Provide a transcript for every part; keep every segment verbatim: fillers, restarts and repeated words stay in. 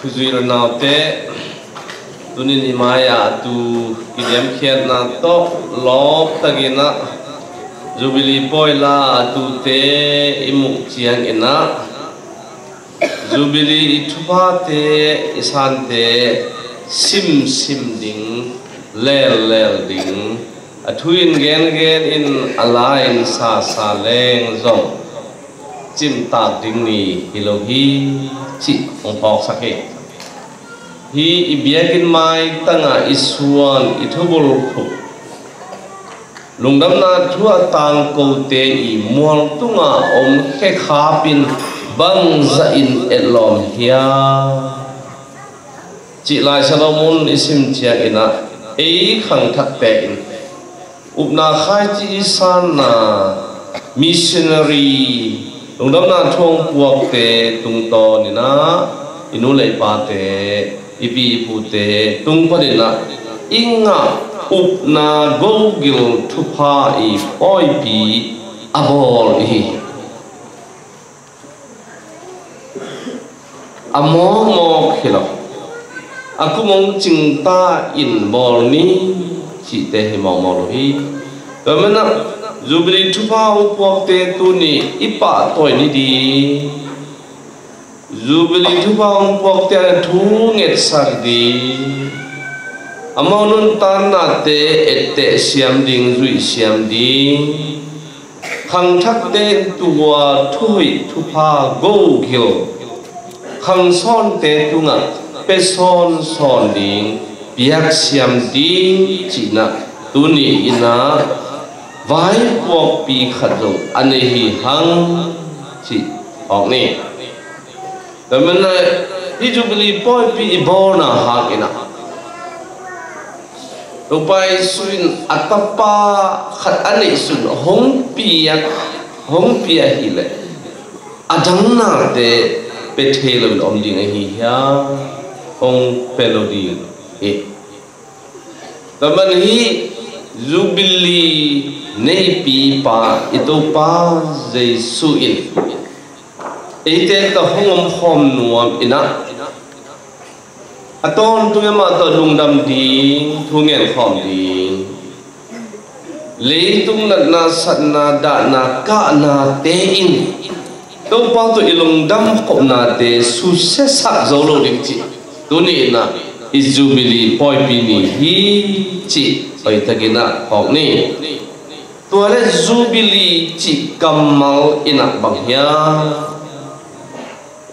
Zui lo naute, tunin i mai-ah tu kiniamkhiatna tawh lawptakin ah Jubilee pawi la a tute i muh ciangin ah Jubilee i thuphate i sante simsim ding, lellel ding, a thu in gengen in a la in sasa leng zong cimtak ding ni hi lo hi, cih hong phawksak hi. Hi i biakinn maitangah i suan i thubulphuh, lungdamna thu a tangkote i mual tungah om khekhap in bangzah in etlawm hiam, cih Lai Siangtho mun i sim ciangin ah ei khangthakte in upna khaici i sanna, missionary, lungdamna thu hong puakte tungtawnin ah i nu le i pate, i pi i pute tung panin ah i ngah upna gogil thupha i pawipi a bawl i hi hi. A mawkmawk hi lo, a kum hong cingta in bawl ni cihte hi mawkmawk lo hi. Tua manin ah Jubilee thupha hong puakte tuni i pahtawi ni ding. Jubilee thupha hong puakte a thu ngetsak ding, amau nuntaknate etteh siam ding, zuih siam ding. Khangthakte in tua thuhoih thupha gogil khangsawnte tungah pia sawnsawn ding, piaksiam ding cihna tuni in ah vaipuakpi khat zong a nei hi hang, cih awk ni. Tua manin ah hih Jubilee pawipi i bawlna hangin ah Topa Jesu in a tapa khat a neihsun hong piak, hong pia ahih leh a dang nate pia thei loin om ding ahi hiam? Hong pia lo ding hi. Tua manin hih Jubilee neipipa i Topa Jesu in eite tawh hong omkhawm nuam in ah a tawntungin amah tawh lungdam ding, thu ngenkhawm ding, leitung natna, satna, dahna, kahnate in Topa tawh i lungdam khopnate susiasak zo lo ding cih tuni in ah i Jubilee pawipi ni hi, cih hoihtakin ah phawk ni. Tua le Jubilee cih kammal in ah bang hiam?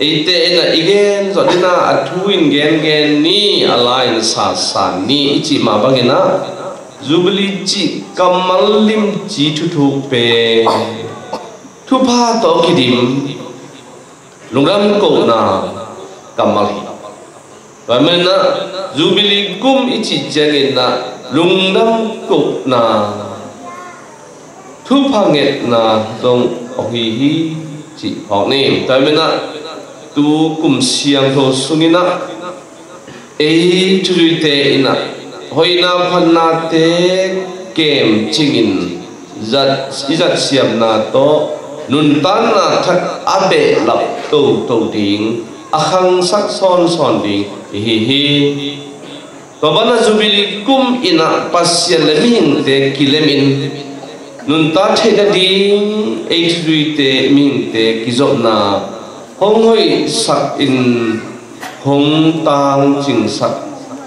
Eite in ah i gen zawh ding ah a thu in gengen ni, a la in sasa ni i cih mah bangin ah Jubilee cih kammal limci thuthuk pen thupha tawh kidim lungdam kohna kammal hi. Tua manin ah Jubilee kum i cih ciangin ah lungdam kohna, thupha ngetna zong hong hi hi, cih phawk ni. Tua manin ah tu kum siangtho sungin ah ei thuzuite in ah hoihna phatnate kemcingin zat, i zatsiamna tawh nuntakna thak a behlap toto ding, a khangsak sawnsawn ding i hi hi. Tua banah Jubilee kum in ah Pasian le mihingte kilemin nuntak theih nading ei thuzuite mihingte kizopna hong hoihsak in hong tangcingsak,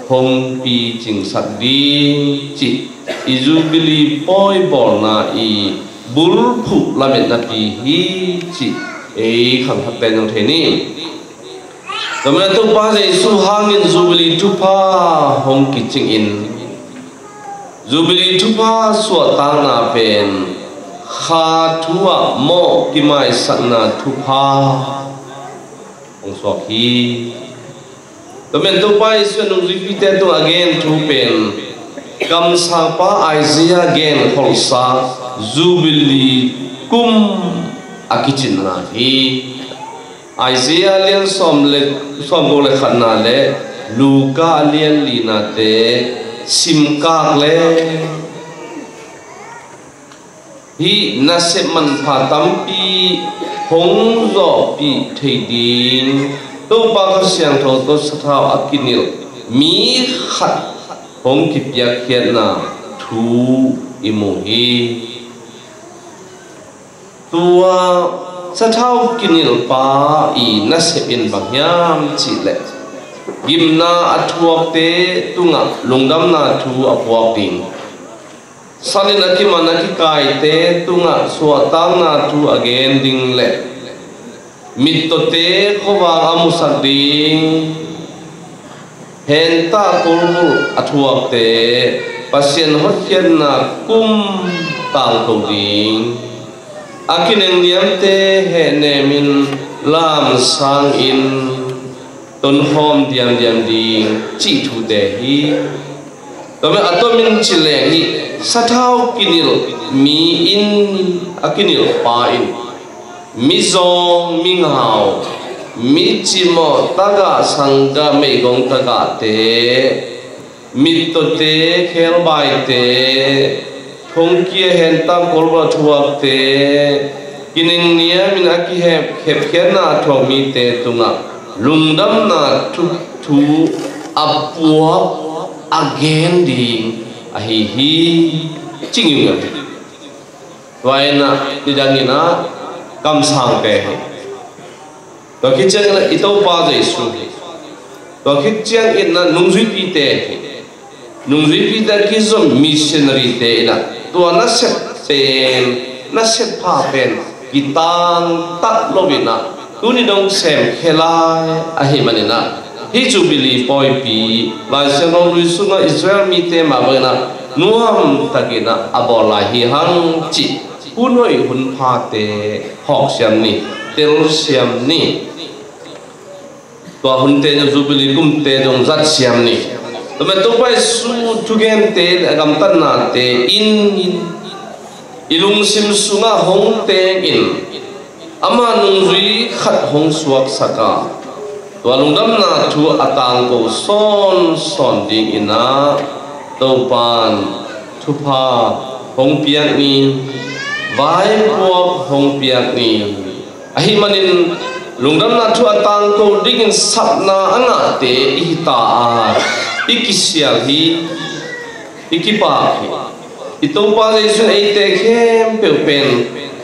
hong picingsak ding cih i Jubilee pawi bawlna i bulphuh lametnapi hi cih ei khangthakte in zong thei ni. Tua manin Topa Jesu hangin Jubilee thupha hong kicingin Jubilee thupha suahtakna pen kha thu ah mawh kimaisakna thupha hong suak hi. Tua manin Topa Jesu in nungzuipite tungah a gen thu pen kamsangpa Isaiah genkholhsa Jubilee kum a kicinna hi. Isaiah a lian sawm le, sawmguk le khatna le Luka a lian linate simkak le hih nasep manpha tampi hong zawhpih thei ding Topa Kha Siangtho tawh sathau a kinilh mi khat hong kipiakkhiatna thu i mu hi. Tua sathau kinilhpa i nasep in bang hiam cihleh, gimna a thuakte tungah lungdamna thu a puak ding, salin a kiman a kikaite tungah suahtakna thu a gen ding le mittawte khuavang a musak ding, hentah kolbulh a thuakte Pasian hotkhiatna kum tangko ding, a kinengniamte hehnemin lamsangin tonkhawm diamdiam ding cih thute hi. Tua mah a tomin ci leng hih sathau kinilh mi in, a kinilhpa in mizawng, mingau, micimawh tagah, sanggah, meigong tagahte, mittawte, khebaite, thongkia, hentah kolbulh a thuakte, kinengniamin a kihep, hepkhiatna a thuak mite tungah lungdamna thu, thu a puak, a gen ding ahi hi. Ci ngiungeu hi. Tua in ah nidangin ah kamsangte hi. Tua khit ciangin ah i Topa Jesu hi. Tua khit ciangin ah nungzuipite hi. Nungzuipite a kizom missionaryte in ah tua nasep pen, nasep pha pen kitangtak loin ah tuni dong semkhia lai ahih manin ah, hih Jubilee pawipi Lai Siangtho Lui sungah Israel mite mah bangin ah nuamtakin ah a bawl lai hi hang cih hun hoih hun phate hawksiam ni, telsiam ni. Tua hunte zong, Jubilee kumte zong zatsiam ni. Tua mah Topa Jesu thugente le a gamtatnate in, in i lungsim sungah hong tengin ama nungzui khat hong suaksak a, tua lungdamna thu a tangko sawnsawn dingin ah Topan thupha hong piak ni, vaipuak hong piak ni. Ahih manin lungdamna thu a tangko dingin sapna a ngahte i hi ta a, i kisial hi, i kipak hi. I Topa Jesu in eite khempeuh pen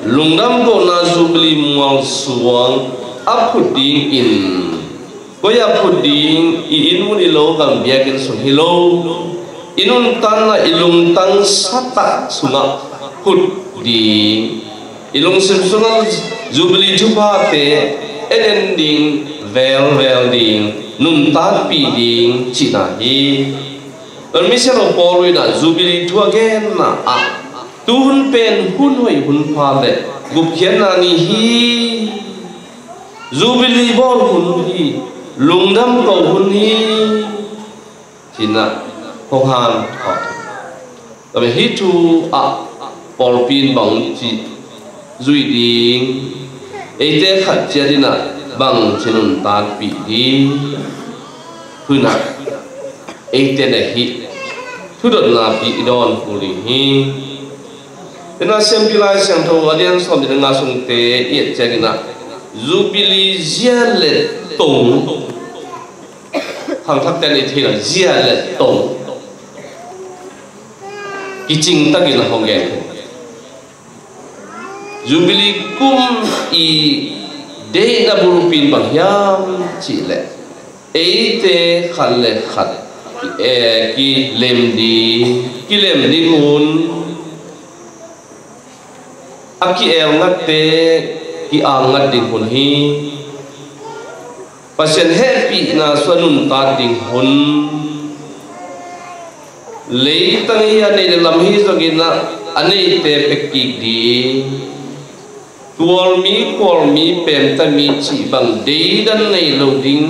lungdam kohna Jubilee mualsuang a phut dingin, koi ah phut ding, i inn mun, i lo, gam, biakinn sung hi lo, i nuntakna, i lungtang satak sungah phut ding, i lungsim sungah Jubilee thuphate en en ding, velvel ding, nuntakpih ding cihna hi. Tua misiangtho Paul in ah Jubilee thu a genna ah, tu hun pen hun hoih hun pha le gupkhiatna ni hi. Jubilee bawl hun hi, lungdam ko hun hi, ci-in ah hong han. Tua mah hih thu ah pawlpi in bang ci zuih ding, eite khat ciat in ah bang ci nuntakpih ding, tua in ah eite na hih thudotna pi i dawn kul ding hi. Tua in ah Siampi Lai Siangtho a lian sawm le nga sungte i et ciangin ah Jubilee zia le tong, khangthakte in i theih lo zia le tong kicing takin a hong gen hi. Jubilee kum i deihna bulpi in bang hiam cih leh, eite khat le khat ki, eh, kilem ding, kilem ding hun, a ki-elngatte ki-angngat ding hun hi. Pasian hehpihna sungah nuntak ding hun. Leitang hi a, a neih le lam hi zongin ah a neite pia kik ding. Tualmi, khualmi, pemtami cih bang deidan nei lo ding,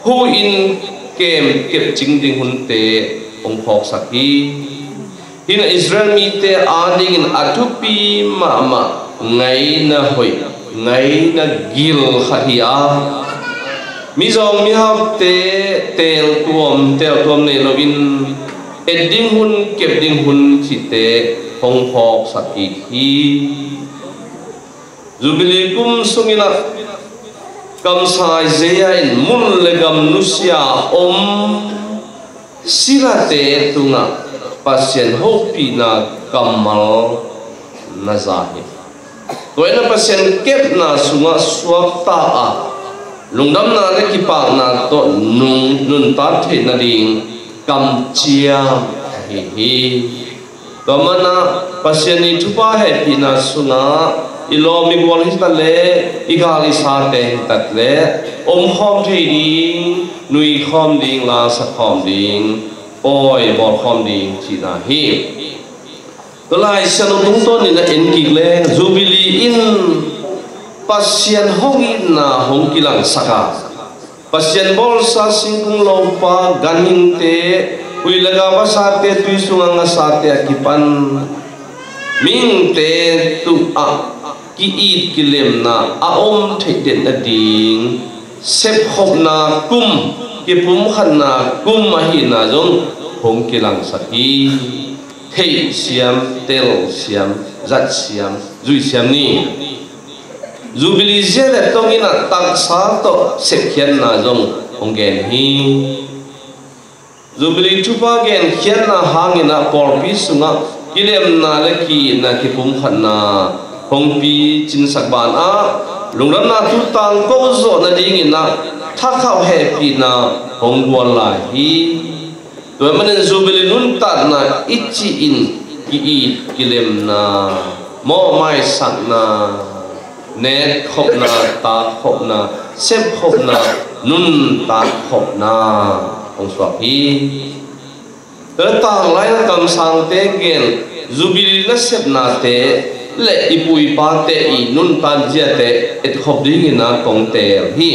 hu-in kem kepcing ding hunte hong phawksak hi. Hih in ah Israel mite adingin a thupi mahmah, ngaihna hoih, ngaihna gil khat hi a, mizawng mihaute teeltuam, teeltuam nei loin et ding hun, kep ding hun cihte hong phawksak kik hi. Jubilee kum sungin ah Kamsang Isaiah in mun le gam nusia om silate tungah Pasian hopihna kammal na za hi. Tua in a Pasian kepna sungah suakta a, lungdamna le kipakna tawh nung nuntak theih nading kamciam ahi hi. Tua manah Pasian i thupha hehpihna sungah i lawm i gual hi ta le, i gal i sate hi ta le, omkhawm thei ding, nuikhawm ding, lasa khawm ding, pawi bawlkhawm ding cihna hi. Tua Lai Siangtho tungtawn in a en kik le, Jubilee in Pasian hong itna hong kilangsak a, Pasian bawlsa singkung lopa ganhingte, huih le ga vasate, tui sunga ngasate a kipan mihingte tungah ki-it kilemna a om theih den nading sepkhopna kum, kipumkhatna kum ahihna zong hong kilangsak hi. Theihsiam, telsiam, zatsiam, zuisiam ni. Jubilee zia le tong in a taksa tawh sepkhiatna zong hong gen hi. Jubilee thupha genkhiatna hangin a pawlpi sungah kilemna le ki-itna, kipumkhatna hong picinsak banah, lungdamna thu tangko zawh nadingin a thakhauh hehpihna hong gual lai hi. Tua ahih manin Jubilee nuntakna i cih in ki-it kilemna, mawhmaisakna, netkhopna, takkhopna, sepkhopna, nuntakkhopna hong suak hi. Tua tanglai-in a kamsangte gen Jubilee nasepnate le i pu i pate i nuntak ziate etkhop dingin a kong teel hi.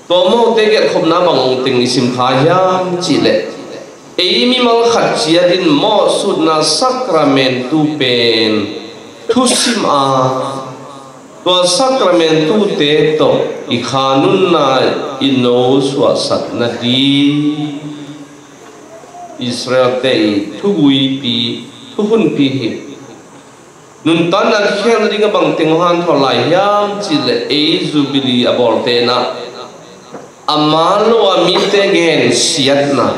Tua mawhte gelhkhopna bang teng i sim kha hiam cihleh, ei mimal khat ciatin mawhsutna sakramentu pen thusim a, tua sakramentute tawh i kha nunna i no suahsak nading Israel-te i thuguipi, thuhunpi hi. Nuntakna kikhelna ding a bangteng hong hanthawn lai hiam cihleh, ei Jubilee a bawlte in a, a man lo a mite gensiatna,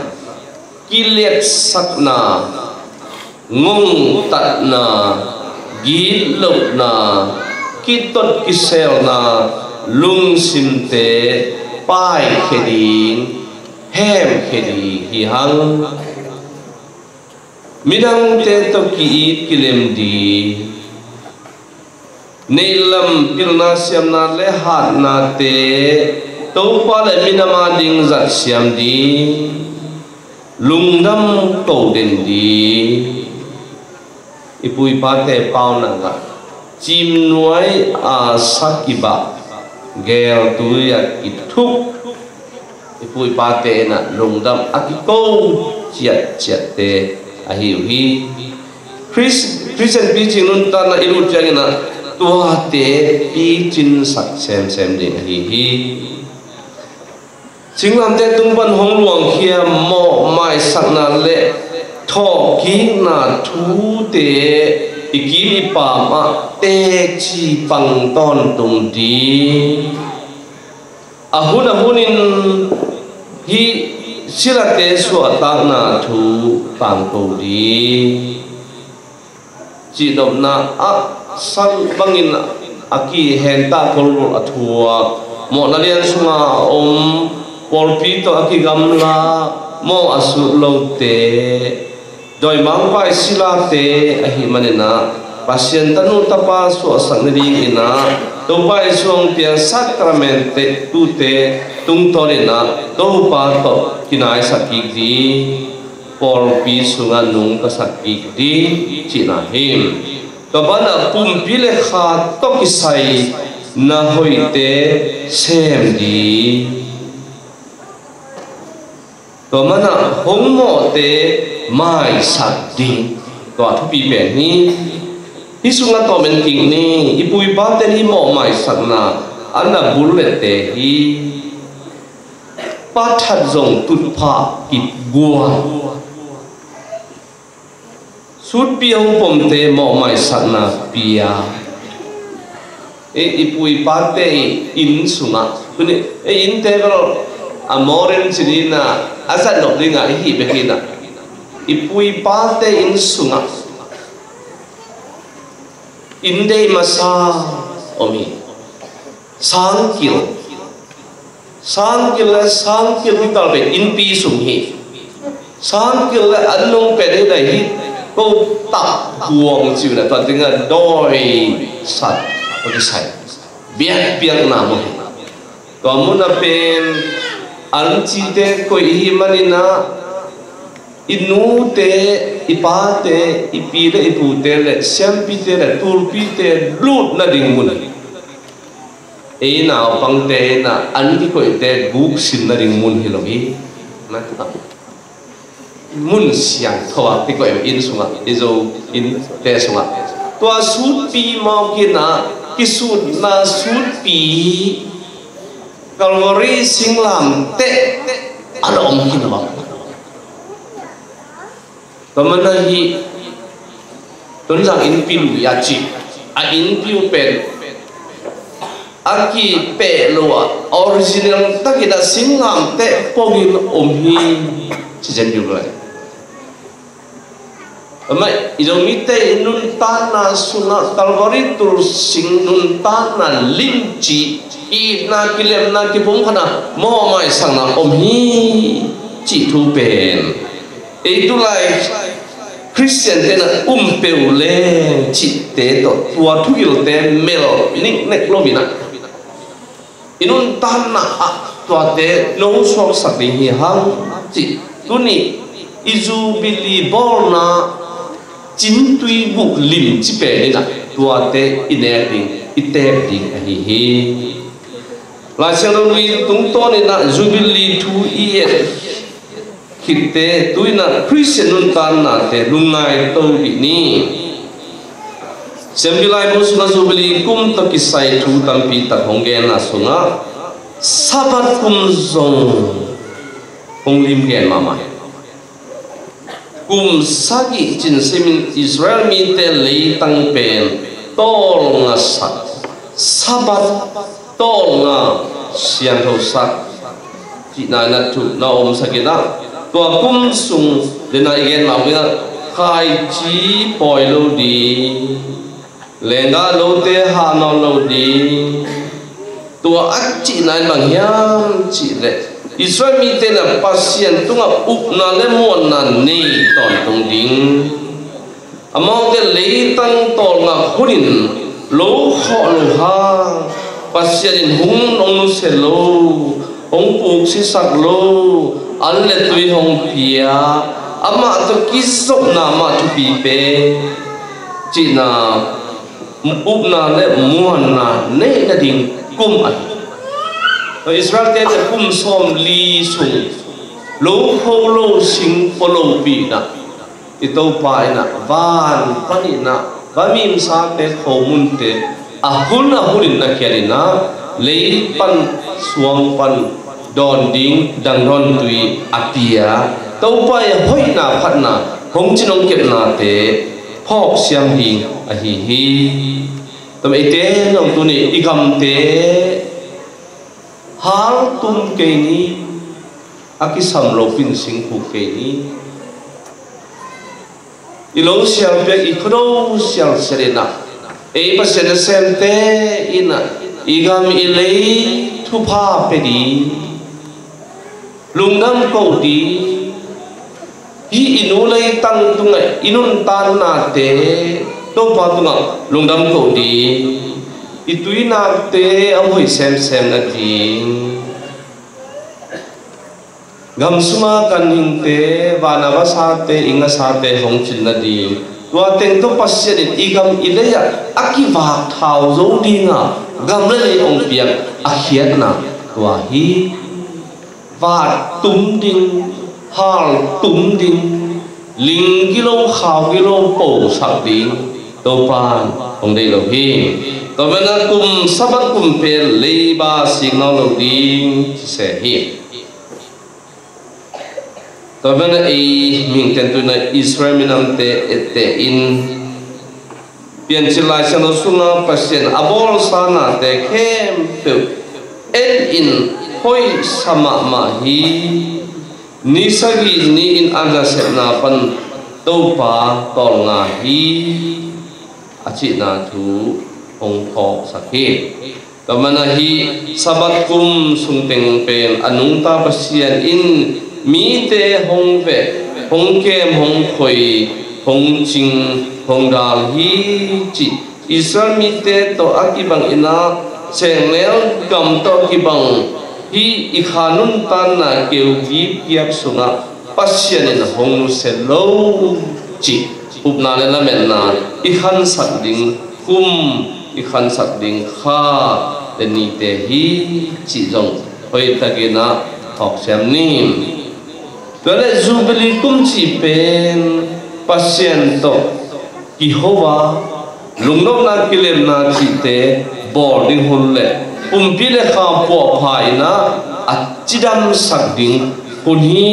kiliatsakna, ngongtatna, gitlohna, kitot kiselna, lungsimte paikhia ding, hemkhia ding hi hang. Midangte tawh ki-it kilem ding, neihlam pilna siamna le hatnate Topa le minam ading zatsiam ding, lungdam ko den ding. I pu i pate paunak ah, cimnuai a sa kibah, geltui a kithuk, i pu i pate in a lungdam a kiko ciatciatte ahi uh hi. Chris-, Christian picing nuntakna i lut ciangin a, tuate picinsak semsem ding ahi hi. Singlamteh tung pan hong luangkhia mawhmaisakna le thawhkikna thute i kim i paam ah teci pang tawntung ding. A hun a hunin hih silate suahtakna thu tangko ding. Cihnopna ah sang bangin a kihentah kolbulh a thuak mawhna lian sunga a om pawlpi tawh a kigamla mawh a sut lote, dawimangpa i silate ahih manin a, Pasian tanu tapa suahsak nadingin a, Topa i suangpiang sakramentte tute tungtawnin a, Topa tawh kinaisak kik ding, pawlpi sungah nungtasak kik ding cihna hi. Tua banah pumpi le kha tawh kisai na hoihte sem ding. Tua manah hong mawhte maisak ding. Tua thupi pen hi. Hih sungah tawm en kik ni, i pu i pate in hih mawhmaisakna a na bul lette hi. Pa that zong tutphah kip guan. Sutpi a hong pomte mawhmaisakna pia. i pu i pate i inn sungah, tuni ei innte bel a morin cinin ah a zat nop dingah i hih bek in ah, i pu i pate inn sungah inn deih masa om hi. Sangkil, sangkil le sangkil kikal pen innpi sung hi. Sangkil le an nung pen hi dai hi. Ko tak buang ciu na tua dingah dawi sat ko kisai biakpiakna mun hi. Tua mun a pen an cite koih hi manin ah i nute, i pate, i pi le i pute le siampite le tulpite lutna ding mun hi. Ei naupangte in ah an kikoihte guk sinna ding mun hi lo hi. Mun siangtho ah kikoih inn sungah, i Zo innte sungah tua sutpi mawk in ah kisutna sutpi Calvary singlamteh a na om khin a bang. Tua mana hi Tonzang innpi lui a ci, a innpi uh pen a kipeh lo a original takin a singlamteh pongin om hi. Ci zen diu lai. Amah i Zomite i nuntakna sungah Calvary tul sing nuntakna limci, itna, kilemna, kipumkhatna, mawhmaisakna om hi. Cih thu pen ei tulai Khristian te na um peuh leng cihte tawh tua thugilte mel niknek lo in ah i nuntakna ah tuate no suaksak ding hi hang. Cih tuni i Jubilee bawlna cintui buh limci pen in ah tuate i nek ding, i tep ding ahi hi. Lai Siangtho lui tungtawn in ah Jubilee thu i et khitte tu in ah Khristian nuntaknate lungngai to dih ni. Siampi laibu sungah Jubilee kum tawh kisai thu tampi tak hong genna sungah Sabbath kum zong hong lim gen mahmah hi. Kum sagih cin simin Israel mite leitang pen tawlnga sak, Sabbath tawlnga siangtho sak cihna in ah thu na omsak in ah tua kum sung dena i gen mah in ah khaici pawi lo ding, lenggah lote hah nawn lo ding. Tua a cihna in bang hiam cihleh Israel mite na Pasian tungah upna le muanna nei tawntung ding. Amaute leitang tawlngak hunin lo khawh lo hang Pasian in hung hong nusia lo, hong puksisak lo, an le tui hong pia, amah tawh kizopna mah thupi pen cihna upna le muanna neih nading kum ahi. Israel-te kum sawmli sung lo kho lo sing pua lopi in ah i Topa in ah van panin ah vamimsate khomunte a hun a hunin na khialin ah lei pan suang pan dawn ding dangdawntui a pia, Topa i hoihna phatna hong cin hong kepnate phawk siam ding ahi hi. Tua mah eite zong tuni i gamte hal tum kei ni, a kisam lo pinsing khuk kei ni. I lo sialpiak i khuado sialsial in ah ei Pasian nasemte in ah i gam i lei thupha pia ding, lungdam ko ding. Hih i nu leitang tungah i nuntaknate Topa tungah lungdam ko ding. I tuinakte a hoih semsem nading, gam sunga ganhingte, van a vasate, ing a sate hong cin nading, tua teng tawh Pasian in i gam i lei ah a kivak thau zo dinga gam le lei hong piak a khiatna tua hi. Vat tum ding, hal tum ding, ling gilo khau gilo posak ding Topa in hong deih lo hi. Tua manin ah kum Sabbath kum pen leiba sik nawn lo ding ci se hi. Tua manin ah ei mihingte in tu-in ah Israel minamte etteh in Piancil Lai Siangtho sungah Pasian a bawlsa nate khempeuh en in hoihsa mahmah hi. Ni sagih ni-in a nasepna pan Topa tawlnga hi, a cihna thu hong phawksak hi. Tua mana hih Sabbath kum sungteng pen a nungta Pasian in mite hong veh, hong kem, hong khoi, hong cing, hong dal hi cih Israel mite tawh a kibang in ah, sengnel gam tawh kibang hih i kha nuntakna keu gipgiap sungah Pasian in hong nusia lo cih upna le lametna i khansak ding kum, i khansak ding kha le nite hi cih zong hoihtakin ah thawksiam ni. Tua le Jubilee kum cih pen Pasian tawh kiho a, lungnopna kilemna cihte bawl ding hun le pumpi le kha puahpha in ah a cidamsak ding hun hi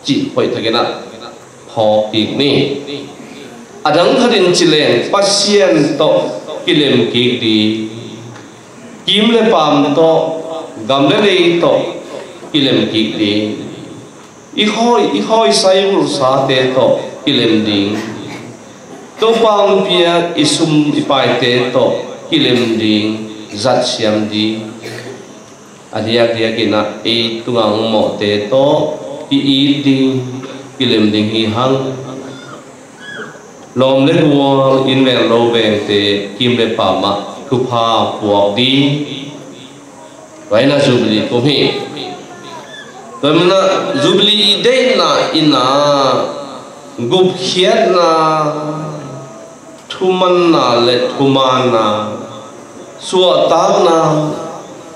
cih hoihtakin ah phawk kik ni. A dang khatin ci leng Pasian tawh kilem kik ding, kim le paam tawh, gam le lei tawh kilem kik ding, i khawi, i khawisai vulsate tawh kilem ding, Topa hong piak i sum i paite tawh kilem ding, zatsiam ding. A diakdiakin ah ei tungah hong mawhte tawh ki-it ding, kilem ding hi hang. Lawm le gual, inn veng lo vengte, kim le paam ah thupha puak ding. Tua in ah Jubilee kum hi. Tua in ah Jubilee i deihna in ah gupkhiatna, thumanna le thumaanna, suahtakna,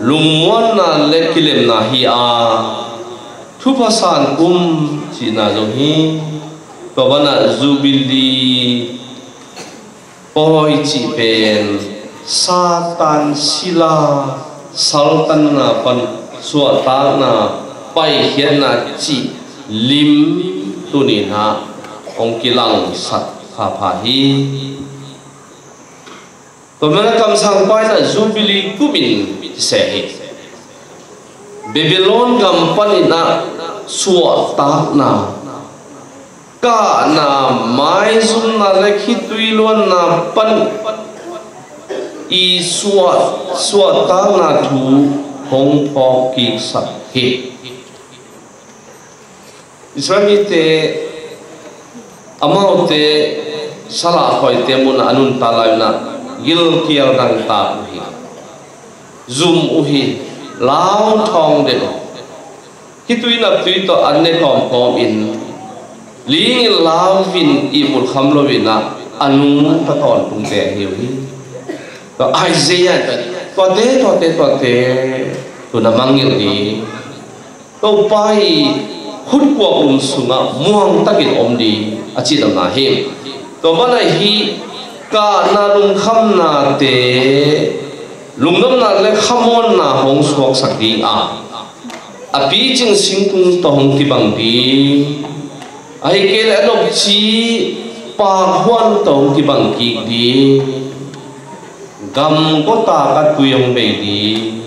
lungmuanna le kilemna hi a, thupha san kum cihna zong hi. Tua banah Jubilee pawi cih pen Satan sila saltanna pan suahtakna, paikhiatna cih lim tuni-in ah hong kilangsak phapha hi. Tua mana kamsang pa in ah Jubilee kum in kiseh hi. Babylon gam panin ah suahtakna, kahna, maizumna le khitui luanna pan i suah, suahtakna thu hong phawk kiksak hi. Israel mite, amaute sala khawite mun ah a nuntak lai-in ah gilkial dangtak uh hi. Zum uh hi, lau thawng den uh. Khitui naptui tawh an ne kawmkawm in, ling in lau vin ihmut kham lo-in ah a nungta tawntungte ahi uh hi. Tua Isaiah in pen, tuate, tuate, tuate, tu na mangngilh ding. Topa i khutkuak lum sungah muangtakin om ding a cihnopna hi. Tua banah hih kahna lungkhamnate lungnopna le khamuanna hong suaksak ding a, a picing singkung tawh hong kibang ding, ahih kei leh a nopci pakhuan tawh hong kibang kik ding. Gam gawtak ah tui hong bei ding,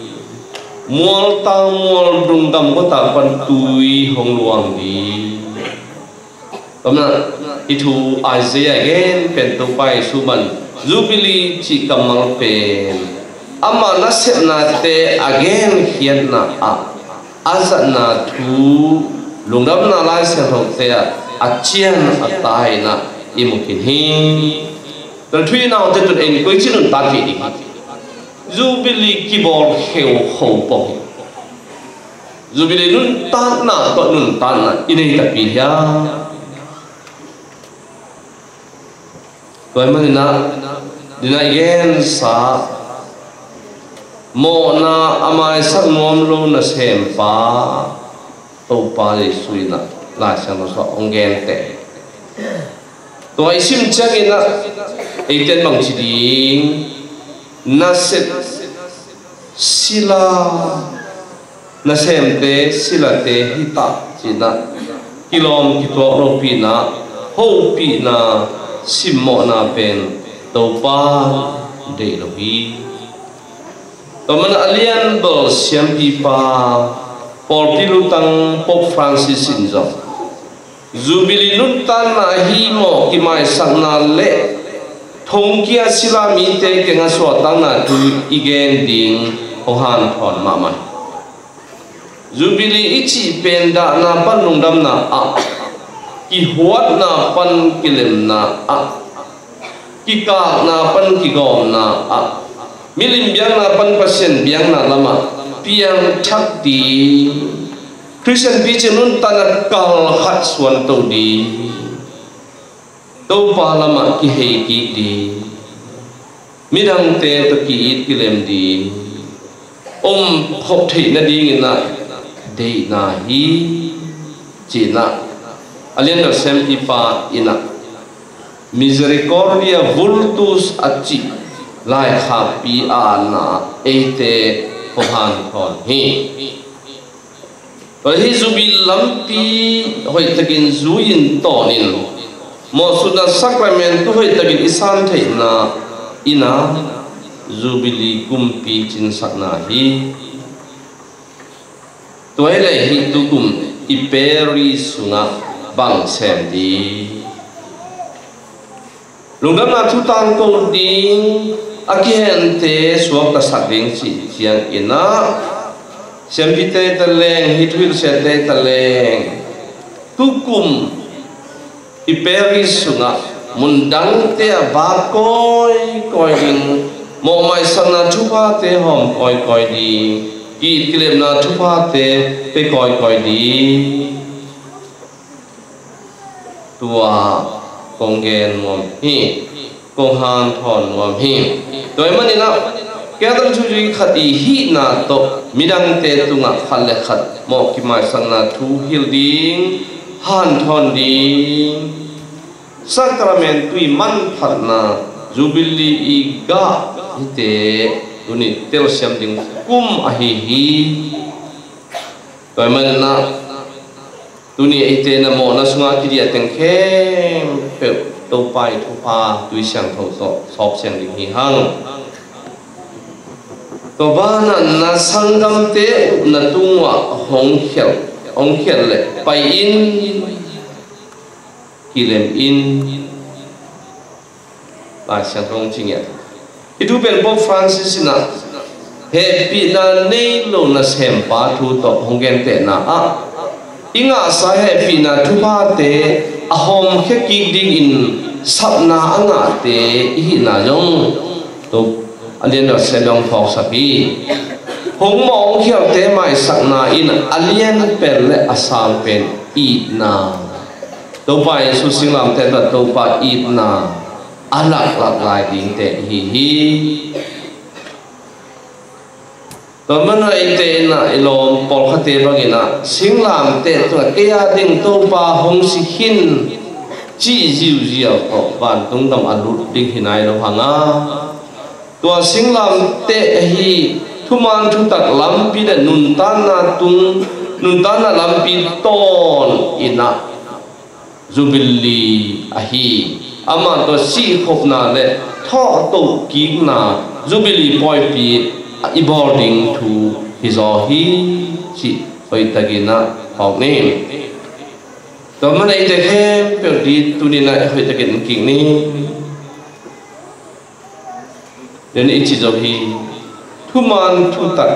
mualtang mualdung gam gawtak pan tui hong luang ding. Tua mana hih thu Isaiah gen pen Topa Jesu man Jubilee cih kammal pen ama nasepnate a genkhiatna ah a zatna thu, lungdamna Lai Siangthote ah a cian a tai-in ah i mu khin hi. Tua thu i naute tun en koi ci nuntakpih ding. Jubilee kibawl kheu kho pong hi. Jubilee nuntakna tawh nuntakna i nei takpi hiam? Tua ahih manin ah, nidang i gensa, mawhna a maisak nuam lo nasempa Topa Jesu in ah Lai Siangtho sungah hong genteh. Tua i sim ciangin ah eite in bang ci ding? Nasep sila, nasemte silate hi ta ci-in ah kilawm kituak lopihna, hopihna, simmawhna pen Topa deih lo hi. Tua manin a lianbel siampipa, pawlpi lutang Pope Francis in zong Jubilee nuntakna ahi mawh kimaisakna le thongkia sila mite kiangah suahtakna thu i gen ding hong hanthawn mahmah hi. Jubilee i cih pen dahna pan lungdamna ah, kihuatna pan kilemna ah, kikakna pan kigawmna ah, milim biakna pan Pasian biakna lamah piangthak ding, Khristian picing nuntakna kal khat suanto ding, Topa lamah kihei kik ding, midangte tawh ki-it kilem ding, om khop theih nadingin ah deihna hi, ci-in ah a lianbel siampipa in ah Misericordia Vultus a cih laikhakpi a atna eite hong hanthawn hi. Tua hi Jubilee lampi hoihtakin zui-in tawnin, mawhsutna sakramentu hoihtakin i san theihna in ah Jubilee kumpi cinsakna hi. Tua hi leh hih tukum i parish sungah bang sem ding? Lungdamna thu tangko ding, a kihente suaktasak ding cih ciangin ah, siampite ta leng, hih thuhilh siate ta leng, tukum i parish sungah mundangte ah vak kawikawi ding, mawhmaisakna thuphate hawm kawikawi ding, ki-it kilemna thuphate pe kawikawi ding. Tua kong gen nuam hi, kong hanthawn nuam hi. Tua ahih manin ah, kei a tang thuzui khat i hihna tawh midangte tungah khat le khat mawh kimaisakna thu hilh ding, hanthawn ding, sakramentu i manphatna, Jubilee i gah hite tuni telsiam ding kum ahi hi. Tua ahih manin ah, tuni eite na mawhna sungah kidiah teng khempeuh Topa i thupha tui siangtho tawh sawp siang ding hi hang. Tua banah na sanggamte upna tungah hong khialh, hong khialh leh pai in, kilem in. Lai Siangtho hong ci ngiat. Hih thu pen Pope Francis in ah hehpihna nei lo nasempa thu tawh hong gentehna ah, i ngahsa hehpihna thuphate a hawmkhia kik dingin sapna a ngahte i hihna zong, tua a lian deuh a siam deuh hong phawksak hi. Hong mawh hong khialte maisakna in a lian pel le a sang pen itna, Topa Jesu singlamteh tawh Topa itna a laklak lai dingte ihi hi. Tua manin ah eite in ah i lawm pawlkhatte bangin ah singlamteh tungah kei a ding Topa hong si khin cih ziuziau tawh vantung gam a lut ding hi nai lo hang a, tua singlamteh ahi thuman thutak lampi le nuntakna tung, nuntakna lampi tawn in ah Jubilee ahi, amah tua sihkhopna le thawhtoh kikna Jubilee pawipi i bawl ding thu hizaw hi cih hoihtakin ah phawk ni. Tua manin eite khempeuh ding tuni-in ah hoihtakin en kik ni. Tua i cih zawh hi, thuman thutak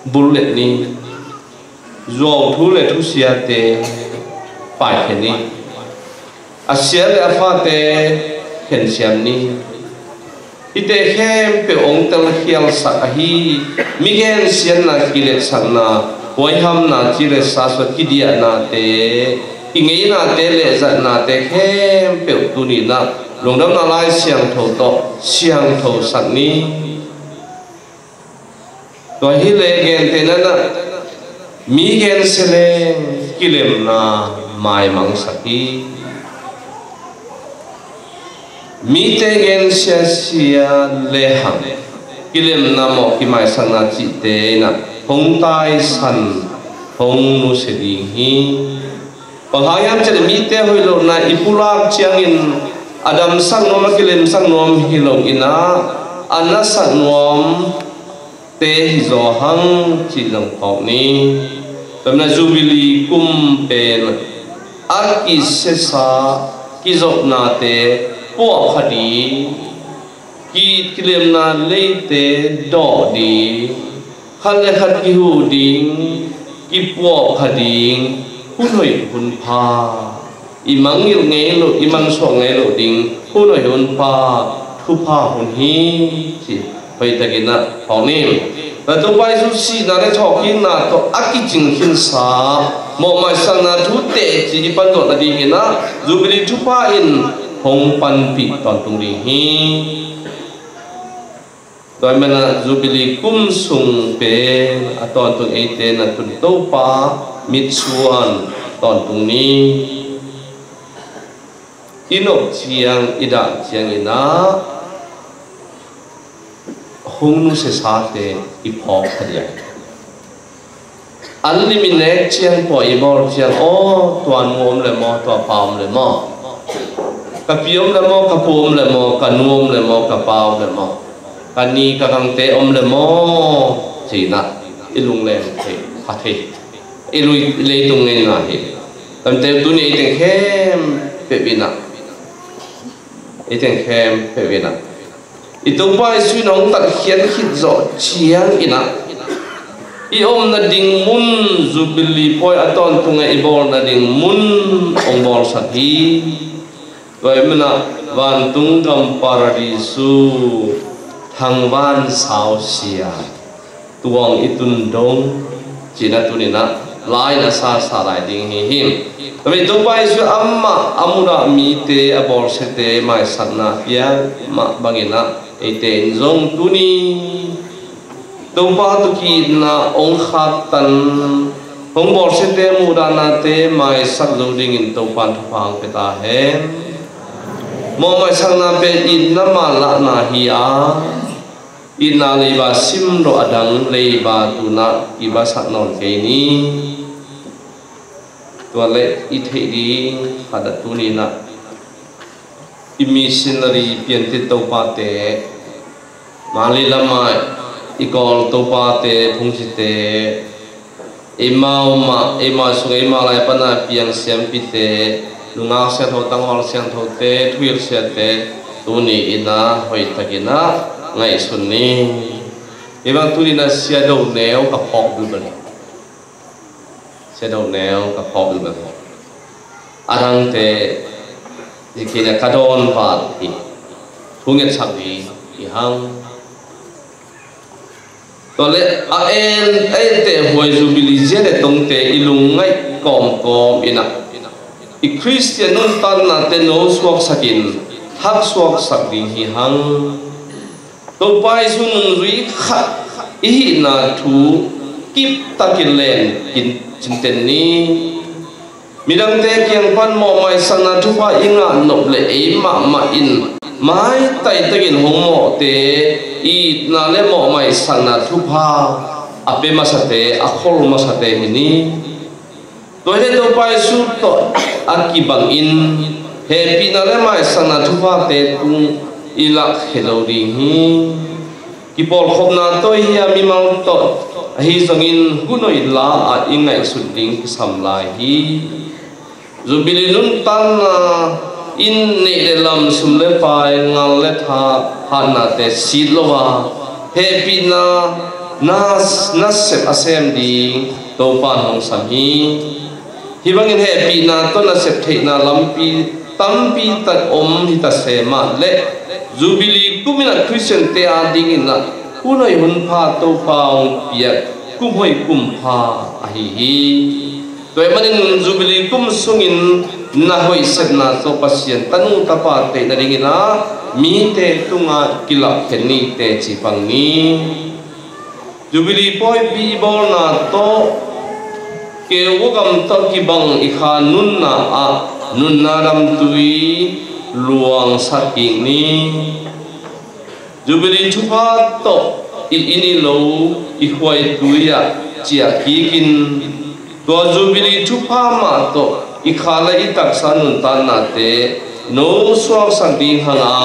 bullet ni, zuauthu le thusiate paikhiat ni, a sia le a fate khensiam ni. Hihte khempeuh hong telkhialsak ahi, mi gensiatna, kiletsakna, huaihamna, cilesa sua kidiahnate, i ngeinate le zatnate khempeuh tuni-in ah lungdamna Lai Siangtho tawh siangthosak ni. Tua hi leh gentehna-in ah mi gensia leng kilemna maimangsak hi. Mite gensia sia lehang kilemna mawh kimaisakna cihte in ah hong taisan, hong nusia ding hi. Bang hang hiam cih leh mite hoih lohna i pulak ciangin a damsak nuam, a kilemsak nuam hi lo in ah, a nasak nuam te hi zaw hang cih zong phawk ni. Tua manin ah Jubilee kum pen a kisiasa kizopnate puahpha ding, ki, kilemna leite dawh ding, khat le khat kihuh ding, kipuahpha ding, hun hoih hun pha, i mangngilh ngei loh, i mansuah ngei loh ding hun hoih hun pha, thupha hun hi, ci hoihtakin ah phawk ni. Na Topa Jesu sihna le thawhkikna tawh a kicing khinsa mawhmaisakna thu teci i pan zawh nadingin ah Jubilee thupha in hong panpih tawntung ding hi. Tua ahih manin ah Jubilee kum sung pen a tawntung eite na tun Topa mitsuan tawntung ni. I nop ciang, i dah ciangin ah hong nusiasate i phawk kha ding. An lim i nek ciang, tua i bawl ciang, aw, tua nu om le maw, tua pa om le maw, ka pi om le maw, ka pu om le maw, ka nu om le maw, ka pa om le maw, ka ni ka gangte om le maw, ci-in ah i lungleng thei, pha thei. I lui, i leitung ngeina hi. Tua manin tuni ei teng khempeuh in ah, ei teng khempeuh in ah i Topa Jesu in hong tatkhiat khit zawh ciangin ah i omna ding mun, Jubilee pawi a tawntung a i bawlna ding mun hong bawlsak hi. Tua ahih manin ah vantung gam Paradisu thangvan sausia tuang i tun dong, ci-in ah tuni-in ah la-in a sasa lai ding hi hi. Tua manin Topa Jesu amah a mudah mite, a bawlsiate maisakna piak mah bangin ah eite in zong tuni Topa tawh ki-itna hong khaktan, hong bawlsiate mudahnate maisak zo dingin Topa in thupha hong pia ta hen. Mawhmaisakna pen itna manlahna hi a, itna leiba simrawh a, dang leiba tu-in ah i basak nawn kei ni. Tua leh i theih ding khat ah tuni-in ah i missionary piantit topate, Mali lamah i Kawl topate, phungcite, eima omah, eima sung, eima lai pan a piang siampite, nungak siangtho, tangval siangthote, thuhilh siate, tuni-in ah hoihtakin ah ngaihsun ni. Hih bang tuni-in ah Sia Do Neu ka phawk bulbul hi. Sia Do Neu ka phawk bulbul hi. A dangte hi kei leh ka dawn val hi. Thu ngetsak ding hi hang. Tua leh a en, a enteh huai Jubilee zia leh tongte i lungngaih kawmkawm in ah i Khristian nuntaknate no suaksakin thak suaksak ding hi hang. Topa Jesu nungzui khat i hihna thu kiptakin len kin cinten ni. Midangte kiang pan mawhmaisakna thupha i ngah nop leh ei mahmah in maitaitakin hong mawhte itna le mawhmaisakna thupha a pia masate, a khol masate hi ni. Tua hi leh Topa Jesu tawh a kibangin hehpihna le maisakna thuphate tung i lakkhia lo ding hi. Kipawlkhopna tawh hi a, mimal tawh ahi zongin hun hoih la-ah i ngaihsut ding kisam lai hi. Jubilee nuntakna in neih le lam, sum le pai, ngal le tha, hatnate sit lo a, hehpihna na, nasep a sem ding Topa in hong sam hi. Hih bangin hehpihna tawh nasep theihna lampi tampi tak om hi ta se mah leh, Jubilee kum in ah Khristiante adingin ah hun hoih hun pha Topa hong piak kum hoih kum pha ahi hi. Tua ahih manin Jubilee kum sungin na hoih sepna tawh Pasian tanu tapa theih nadingin ah mite tungah kilakkhia ni, teci pang ni. Jubilee pawipi i bawlna tawh keu gam tawh kibang i kha nunna ah nunna ramtui luangsak kik ni. Jubilee thupha tawh i inn i lo, i khuaitui ah ciah kikin, tua Jubilee thupha mah tawh i kha le i taksa nuntaknate no suaksak ding hang a,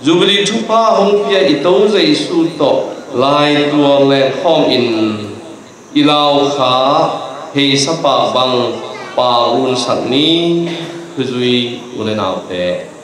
Jubilee thupha hong pia i To Jesu tawh laitual lengkhawm in i lau kha heisa pak bang pak runsak ni. Thuzui u le naute.